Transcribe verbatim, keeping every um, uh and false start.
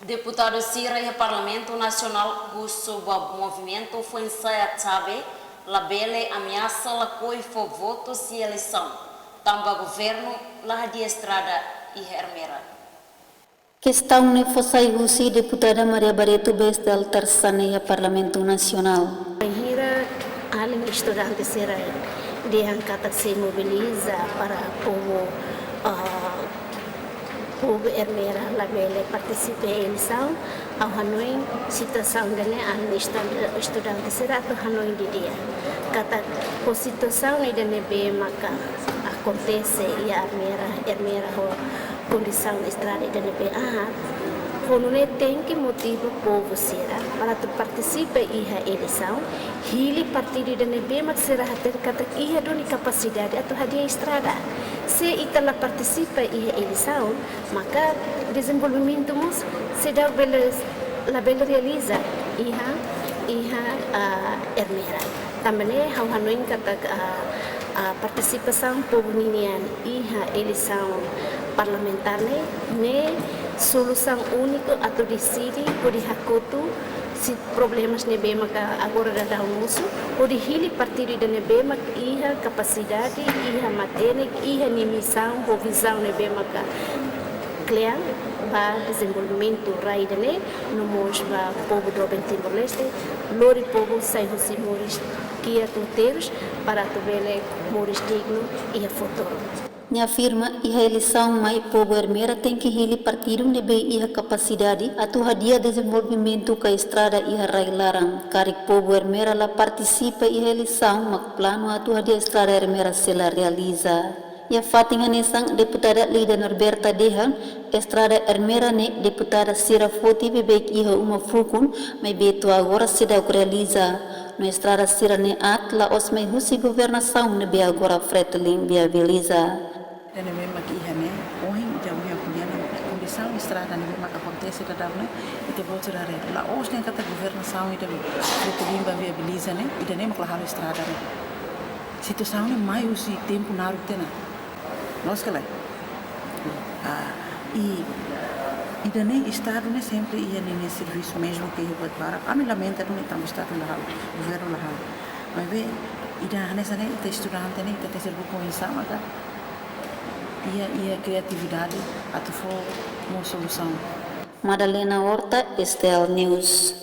Deputadu sira iha Parlamentu Nasionál husu ba movimentu foin-sa'e Atsabe labele ameasa lakohi fó votus iha eleisaun, tanba governu la hadi'a estrada iha Ermera. Kestaun ne'e fó sai husi deputada Maria Barreto ba STL Tersa ne'e iha Parlamentu Nasionál. Bainhira alin estudante sira dehan katak sei mobiliza para povu, ah, povu Ermera labele partisipa eleisaun, ha'u hanoin situasaun ida-ne'e alin estu-, estudante sira atu hanoin didi'ak. Katak ho situasaun ida ne'ebé maka akontese iha Ermera, Ermera ho kondisaun estrada ida ne'ebé aat, ho nune'e tenke motiva povu sira para atu partisipa iha eleisaun, hili partidu ida ne'ebé mak sira hatene katak iha duni kapasidade atu hadi'a estrada. Se ita la partisipa iha eleisaun, maka dezenvolvimentu mós seidauk bele, labele realiza iha, iha, ah, Ermera. Tanba ne'e ha'u hanoin katak, ah, ah, partisipasaun povu ninian iha eleisaun parlamentár ne'e, ne'e solusaun úniku atu deside hodi hakotu si problemas ne'ebé maka agora daudaun mosu, hodi hili partidu ida ne'ebé mak iha kapasidade, iha matenek, iha nia misaun ho vizaun ne'ebé maka kle'an ba dezenvolvimentu rai ida-ne'e, no mós ba povu doben Timor-Leste, lori povu sai husi moris kiak no terus para atu bele moris dignu iha futuru. Nia afirma, iha eleisaun mai povu Ermera tenke hili partidu ne'ebé iha kapasidade atu hadi'a dezenvolvimentu ka estrada iha rai-laran. Karik povu Ermera la partisipa iha eleisaun, mak planu atu hadi'a estrada Ermera sei la realiza. Iha fatin hanesan, deputada Lida Norberta dehan, estrada Ermera ne'e deputada sira foti beibeik iha uma fukun, maibé to'o agora seidauk realiza. No estrada sira-ne'e aat la'ós mai husi governasaun ne'ebé agora Fretilin viabiliza. Ida ne'ebé mak iha ne'e, ohin, ida ohin aku lia ne'e, kondisaun estrada ne'ebé mak akontese daudaun ne'e, ita-boot sira haree. La'ós dehan katak governasaun ida Fretilin ba viabiliza ne'e, ida-ne'e mak la halo estrada ne'e. Situasaun ne'e mai husi tempu naruk tiha ona. Loos ka lae? Ah, i, ida-ne'e Estadu ne'e sempre iha ninia servisu mezmu ke iha buat barak. Ami lamenta duni tanba Estadu la halo, governu la halo. Maibé, ida hanesan ne'e, ita estudante ne'e, ita tenke ser buka oinsá maka iha, iha kreatividade atu fó mós solusaun. Madalena Horta, STL News.